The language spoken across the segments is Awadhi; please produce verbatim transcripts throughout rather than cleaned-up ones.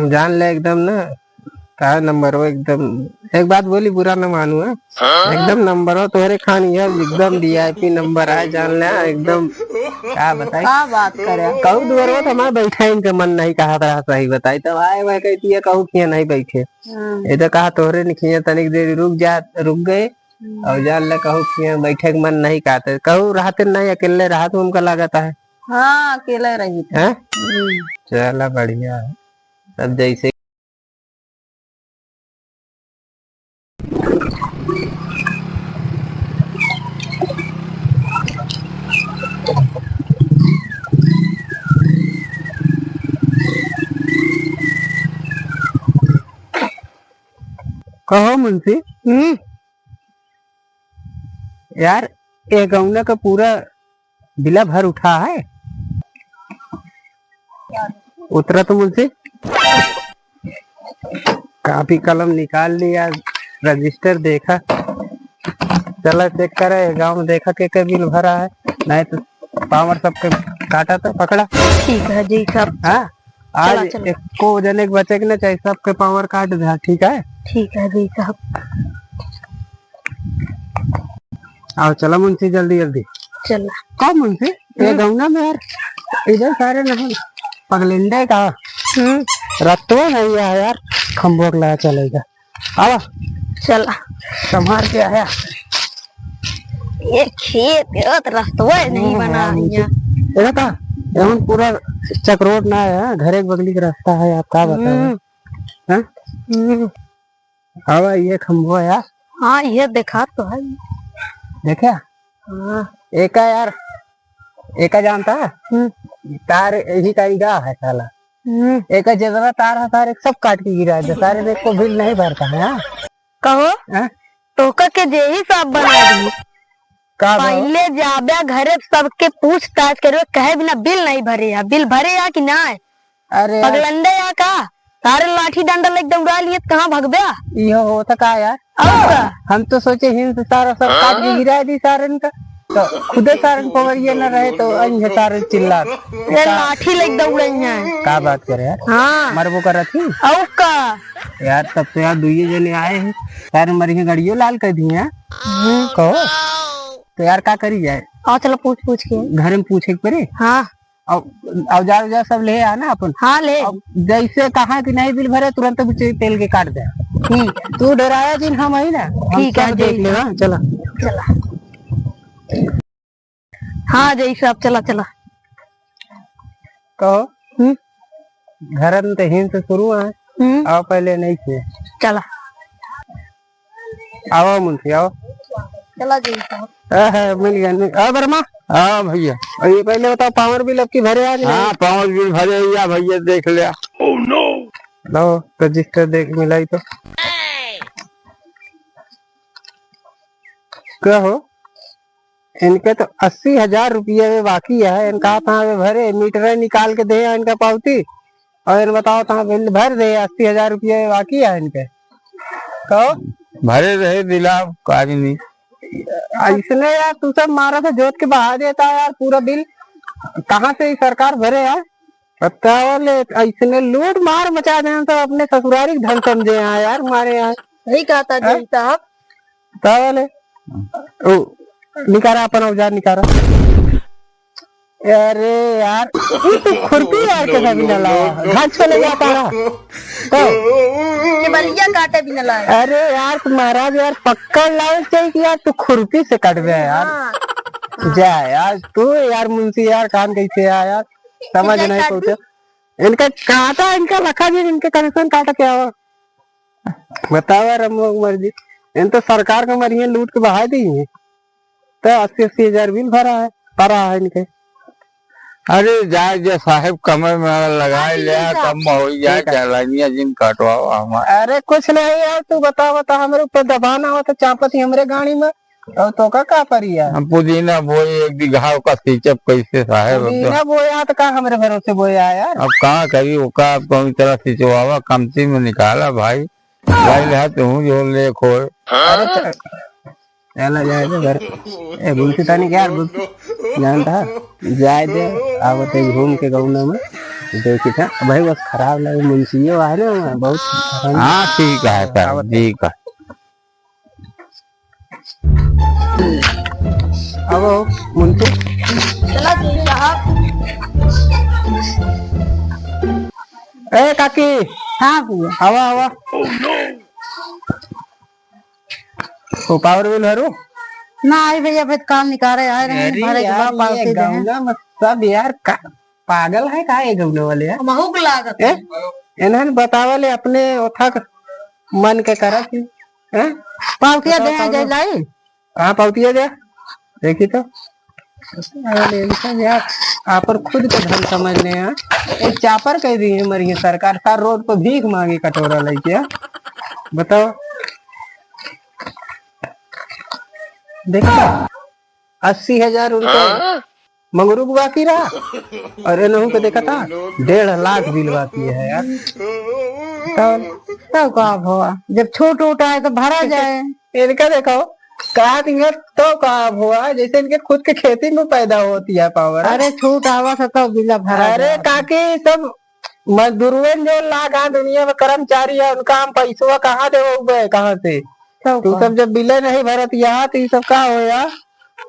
जान ले एकदम ना, का नंबर हो एकदम। एक बात बोली, बुरा न मानू, हाँ? हाँ? एकदम नंबर हो तोहरे खान, ये एकदम वीआईपी नंबर आए, जान ले एकदम। का बताई? का बात करे? कहू दुआर हो तो हमारे बैठे इनके मन नहीं कहा था, सही बताई। तब आए वह कहती है, कहू किया नहीं बैठे। हाँ। ये तो कहा तोहरे निखिया तनिक देर रुक जा, रुक गए। हम्म। और जान ले कहू किया बैठे के मन नहीं कहते, कहू रहते नहीं, अकेले रहत उनका लागत है। हाँ, अकेले रही थे। हैं? हम्म। चला बढ़िया है। तब जैसे कहो मुंशी। हम्म। यार, ये गौना का पूरा बिला भर उठा है। उतरा तो मुंशी, कापी कलम निकाल लिया, रजिस्टर देखा, चला चेक करे गाँव में, देखा के के बिल भरा है, नहीं तो पावर सबके काटा तो पकड़ा। ठीक है जी साहब। हाँ, आज चला, चला। एको जने के बचे के ना चाही, सबके पावर काट दे, ठीक है? ठीक है जी साहब। आओ, चला मुंशी, जल्दी, जल्दी। चला। का मुंशी? ये हम्म। गौना में यार, इधर सारे नहीं, पगलेंडे का। हम्म। रस्तवा नहीं है यार, खम्बो के लगा चलेगा। आवा। चला। संभाल के आया। ये खेत, ये तो रस्तवा नहीं बना रही है। ये का? ये हम पूरा चकरोट ना है, घरे के बगली का रास्ता है, आप का बताओ? हम्म। हाँ? हम्म। आवा, ये खम्बो है यार। हाँ, ये देखा तो है। देखे? हाँ। एका यार, एका जानता है? हम्म। तार यही का इगा है साला। हम्म। एका जितना तार है सारे सब काट के गिरा दे, सारे ने को बिल नहीं भरता है, हाँ? कहो, हाँ? तोका के जेही साहब बना दी। का बा? पहले जाबे घरे सबके पूछताछ करबे, कहे बिना बिल नहीं भरे है, बिल भरे है कि ना? अरे यार। पगलंडे या का? सारे लाठी डंडा लेके दौड़ा लिए, कहाँ भगबे? इहो होता का यार? और का? हम तो सोचे हिंस सारा सब काट के गिरा दी सारन का, तो खुदे सारन पवरिया न रहे तो अइहे सारे चिल्ला। ये लाठी लेके दौड़े हैं। का बात करे यार? हाँ। मरबो करत ही? और का? यार तब तो यार दुइये जने आए हैं, सारे मरिहे गड़ियो लाल कर दिए हैं। हम्म। कहो। तो यार का करी जाए? आओ चलो पूछ पूछ के। घर में पूछे के पड़े? हाँ। अब औजार औजार सब ले आ ना अपन। हाँ, ले। अब जैसे कहा कि नहीं बिल भरे, तुरंत बिचड़ी तेल के काट दे। ठीक है। तू डराया जिन, हम आई ना, हम ठीक है, सब देख जय लेगा, चला। चला। हाँ, जय साहब, चला, चला। कहो। हम्म। घर में तो हिंस शुरू है। हम्म। आओ पहले नहीं थे। चला। आवा मुंशी, आवा। चला जी साहब। ए, है, मिल गया, मिल, आ बरमा। हाँ भैया। और ये पहले बताओ, पावर बिल आपकी भरे आज नहीं? हाँ, पावर बिल भरे या भैया, देख लिया। Oh no! लो, रजिस्टर देख, मिलाई तो। का हो? इनके तो अस्सी हजार रुपया वे बाकी है, इनका कहाँ वे भरे, मीटर निकाल के दे इनका पावती, और इन बताओ, तहाँ बिल भर दे, अस्सी हजार रुपया बाकी है इनके। कहो? भरे रहे दिलाव, काज नहीं। ऐसने यार, तू सब मारा था जोत के बहा देता यार, पूरा बिल कहाँ से ही सरकार भरे यार? बताओ ले, ऐसने लूट मार मचा दे सब, अपने ससुरारी के धन समझे हैं यार, मारे हैं। सही कहा था हैं? जी साहब। बताओ ले। ओ, निकारा अपन औजार निकारा। अरे यार, ई तू खुरपी यार के कभी ना लावा। घास छोले जाता रहा। तो ये बलिया काटे भी ना लाए। अरे यार, तू महाराज यार, पकड़ लावे चाहिए कि यार, तू खुरपी से कटबे यार। हाँ। जा यार, तू यार मुंशी यार, काम कैसे है यार, समझ नहीं पहुंचे। इनका काटा, इनका लखा जी, इनके कमीशन काटा क्या हो? बतावा रमवा कुमार जी, इन तो सरकार के मरिए लूट के बहा दी है, तो अस्सी अस्सी हजार बिल भरा है, भरा है इनके। अरे जाए जे साहेब, कमर में लगाए हाँ, ले, ठीक है। कम हो जाए, ठीक है। चलानिया जिन कटवाओ हमार। अरे कुछ नहीं यार, तू बता, बता, हमरे ऊपर दबाना हो तो चापत ही हमरे गाड़ी में। और तोका का परी यार? हम पुदीना बोए एक बीघा का सींचब कैसे साहेब? अब तो पुदीना बोया तो का हमरे भरोसे बोया यार? अब का करी, ओका अब कौन तरह सिंचवावा, कमती में निकाला भाई। भाई ले तू जो ले खोए। अरे च-, चला जाए दे घर। ए, बुलती तानी क्या यार, बुलती? जानता? जाए दे, आवत है घूम के गौना में। देखी था भाई, बस खराब लगे, मुंशियो है ना, बहुत खराब। हाँ, ठीक है सर, आवत है। ठीक है। अब मुंशी। चला जी साहब। ए काकी। हाँ भैया। आवा, आवा। वो power bill भरू? ना आई भैया, अभी तो काम निकाले आए रहे हैं, अरे भरे के यार, बाद ये पावती दे हैं। गौना में सब यार का, पागल है का ये गौना वाले यार? हमहू के लागत ए? है। इन्हन बतावले अपने ओथा क मन के करत ही, हैं? पावतिया बताओ, दे हैं, बताओ। जय लाई। हाँ, पावतिया दे। देखी तो। अरे, इनका यार, आपन खुद के धन समझ ले हैं। एक चापर कह दी है मरी सरकार, सार रोड पर भीख मांगे कटोरा लेके, हाँ? बताओ। देखा, अस्सी हजार रुपए मंगरू के बाकी रहा, और एनहू के देखा था, डेढ़ लाख बिल बाकी है यार। तब, तब का भवा, जब छूट उठ आए तो भरा जाए। इनका देखो, कहा दिया तो का भवा, जैसे इनके खुद के खेती में पैदा होती है पावर। अरे छूट आवा से तो बिल भरा अरे जाए। काकी, सब मजदूरवन जो लागा दुनिया में कर्मचारी है, उनका हम पैसवा कहाँ देवे उबे, कहाँ से? तब तू का? सब जब बिले नहीं भरत यहाँ, तो ये सब का हो यार?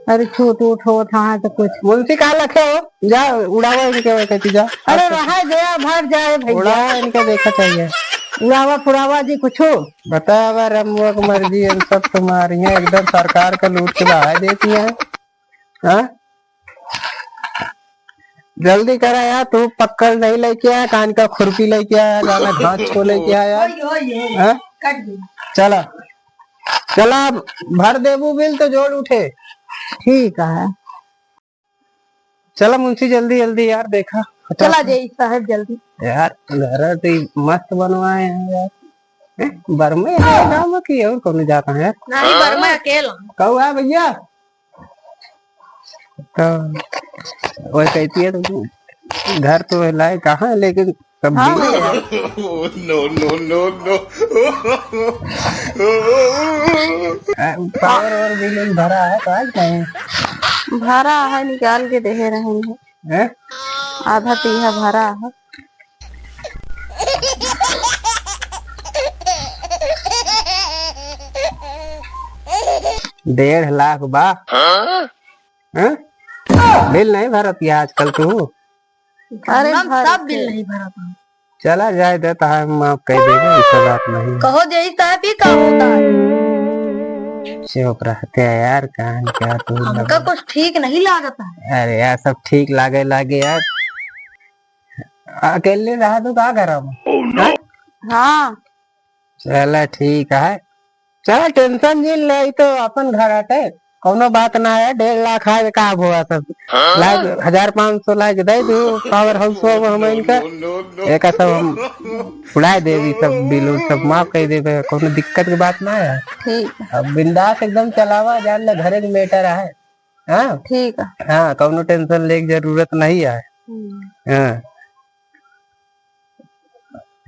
अरे छूट उठ होत हाँ तो कुछ। मुंशी का लखे हो? जा उड़ावा इनके वैसे तू जा। अरे अच्छा। रहा गया भर जाए भैया। उड़ावा इनके देखा चाहिए। उड़ावा फुड़ावा जी कुछ। बतावा रमुआ की मर्जी, हम सब तुम्हारी हैं, एकदम सरकार का लूट के बहा देती हैं। हाँ? जल्दी करा यार, तू पक्कल नहीं लेके आया, कान का खुरपी लेके आया, गाना घास को लेके आया। ओए, ओए, ओए, हाँ? कट गई। चला, चला, अब भर देबू बिल तो जोड़ उठे। ठीक है। चला मुंशी, जल्दी जल्दी यार, देखा। चला जाई साहब जल्दी। यार, घर तो मस्त बनवाए हैं यार। हैं? बर्मे है गाँव में कि और कौन जाता है यार? नहीं, बर्मे अकेला। कहू है भैया? तो वह कहती है, तो घर तो लाए कहाँ है, लेकिन सब हाँ। बिल है। No, no, no, no। आ, पावर और बिल उल भरा है, तो आज नहीं। भरा है, निकाल के देहे रहे हैं। हैं? आधा पीहा भरा है। डेढ़ लाख बा। हाँ? हैं? बिल नहीं भरत या आजकल तू? अरे हम भर सब के। बिल नहीं भरत हम। चला जाए दे, तो हम माफ कर देबे, ऐसा बात नहीं। कहो जय साहब, ये का होता है? चुप रहते हैं यार, कान क्या तू हमका लगा? कुछ ठीक नहीं लागत है। अरे यार, सब ठीक लागे लागे यार। अकेले रहा तू का घर में? हाँ? हाँ। चला ठीक है, चला tension जिन ले, ई तो अपन घर हटे, कौनो बात ना है। डेढ़ लाख है, का हुआ सब? हाँ? लाख, हजार पाँच सौ लाख दे दू, power house हो हम इनका, एका सब हम उड़ा देबी, सब बिल उल सब माफ कर देबे, कौनो दिक्कत की बात ना है। ठीक। अब बिंदास एकदम चलावा, जान ले घरे के matter है। हाँ? ठीक है। हाँ, कौनो tension लेके जरूरत नहीं है। हम्म। हाँ।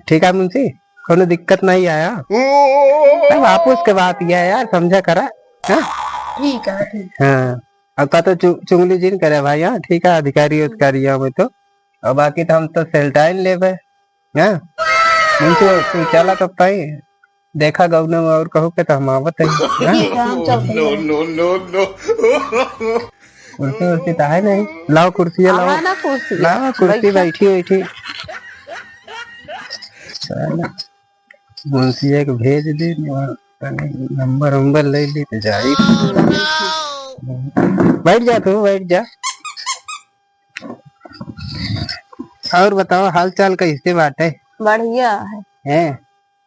ठीक है मुंशी, कोनो दिक्कत नहीं आया। सब आपस के बात ये है यार, समझा करा। हाँ? ठीक है, ठीक। हाँ, अब का तो चु-, चुंगली जिन करे भाई। हाँ, ठीक है, अधिकारी उधिकारी हमें तो, अब बाकी तो हम तो सेल्टाइन लेबे। हाँ, मुंशी तू चला तब ताई। देखा गौना में और कहू के तो हम आवत है। हाँ? ठीक है, हम चलते हैं। No, no, no, no। कुर्सी उर्सी तो है नहीं, लाओ कुर्सी लाओ। आवा ना कुर्सी। लाओ कुर्सी, बैठा। बैठी, बैठी। चला, मुंशिया के भेज दे, वहाँ तनी नंबर उम्बर ले ली तो जाई। बैठ जा तू, बैठ जा। और बताओ, हाल चाल कैसे बाटे? बढ़िया है। हैं?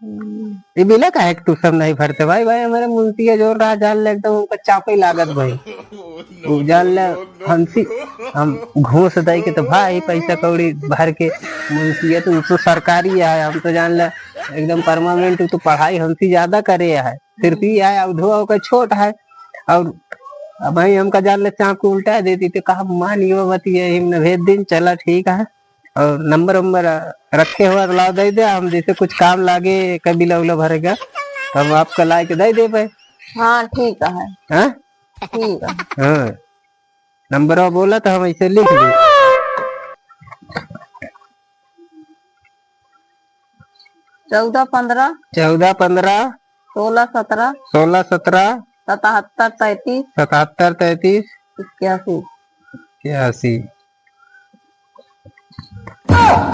हम्म। ये बिला काहे के तू सब नहीं भरते भाई? भाई, हमारे मुंशिया जोर रहा, जान ले एकदम उनका चापे लागत भाई। वो जान ले, हंसी, हम घूस दई के तो भाई पैसा कौड़ी भर के, मुंशिया तो, तो सरकारी है, हम तो जान ले एकदम permanent, तो पढ़ाई हमसे ज्यादा करे है, सिर्फ ये है, अवधवा ओकर छोट है। और अब भाई हमका जान ले चाप के उल्टा देती तो कहा मान यो बतिया, हम न भेज दिन, चला ठीक है। और नंबर उम्बर रखे हुआ तो लाओ दे दे, हम जैसे कुछ काम लागे कबीला उला भरे का, तो हम आपका ला के दे देबे। हाँ, ठीक है। हाँ? ठीक है। हाँ, नंबर बोला तो हम ऐसे लिख दे। चौदह पन्द्रह। चौदह पन्द्रह। सोलह सत्रह। सोलह सत्रह। सतहत्तर तैंतीस। सतहत्तर तैंतीस। इक्यासी। इक्यासी।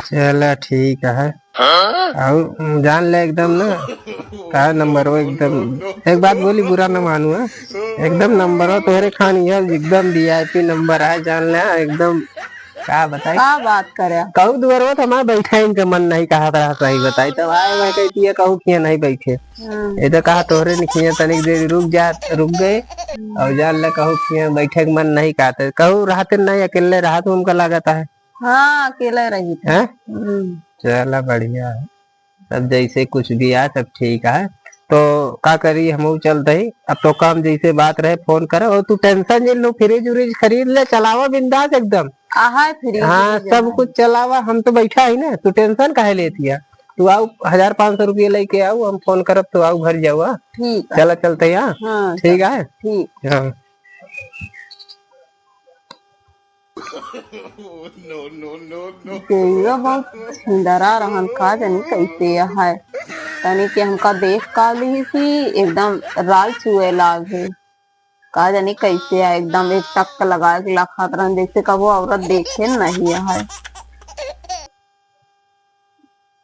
चला ठीक है। हाँ? अउ जान ले एकदम ना, का नंबर हो एकदम। एक बात बोली, बुरा न मानू, हाँ? एकदम नंबर हो तोहरे खान, यह एकदम वीआईपी नंबर है, जान ले एकदम। का बताई? का बात करे? कहू दुआरवा तो हमार बैठे इनके मन नहीं कहत रहा, सही बताई। तब आए मैं कहती है कहू किया नहीं बैठे। हम्म। ये तो कहा तोहरे निखिया तनिक देर रुक जा, रुक गए। हम्म। और जान ले कहू किया बैठे के मन नहीं कहते, कहू रहते नहीं, अकेले रहा तो हमका लागत है। हाँ, अकेले रही थे। हैं? हम्म। चला बढ़िया है, सब जैसे कुछ भी है सब ठीक है। तो का करी, हम चलते ही। अब तो काम जैसे बात रहे फोन करे, और तू टेंशन जिन लो, फ्रिज उरिज खरीद ले, चलावा बिंदास एकदम। आहा, फ्रिज हाँ, उरिज सब है। कुछ चलावा, हम तो बैठा ही ना, तू टेंशन काहे लेती है? तू आओ, हजार पाँच सौ रुपये लेके आओ, हम फोन करब तो आओ घर जाओ, हाँ? ठीक है। चला चलते ही, हाँ? हाँ, ठीक है। ठीक। हाँ। देहिया बहुत छिंदरा रहन, का जानी कैसे है। तनी के हमका देख का ली थी, एकदम राल चुए लाग है। का जानी कैसे है, एकदम एक टक लगा के लखात रहन, जैसे कबो औरत देखे नहीं है।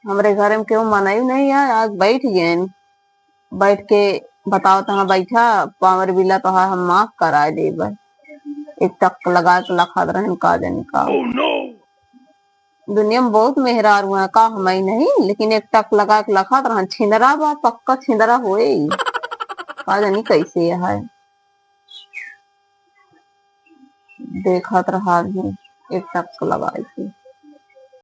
हमरे घर में केहू मनई नहीं है, आज बैठ गए। बैठ के बताओ, तहाँ बैठा, पावर बिला तोहार हम माफ करा देबे। एक टक लगा के लखात रहन, का जानी का। दुनिया में बहुत मेहरारू हैं, का हमई नहीं, लेकिन एक टक लगा के लखात रहन। छिंदरा बा, पक्का छिंदरा होए। का जानी कैसे है, देखत रहा अभी एक टक लगा के।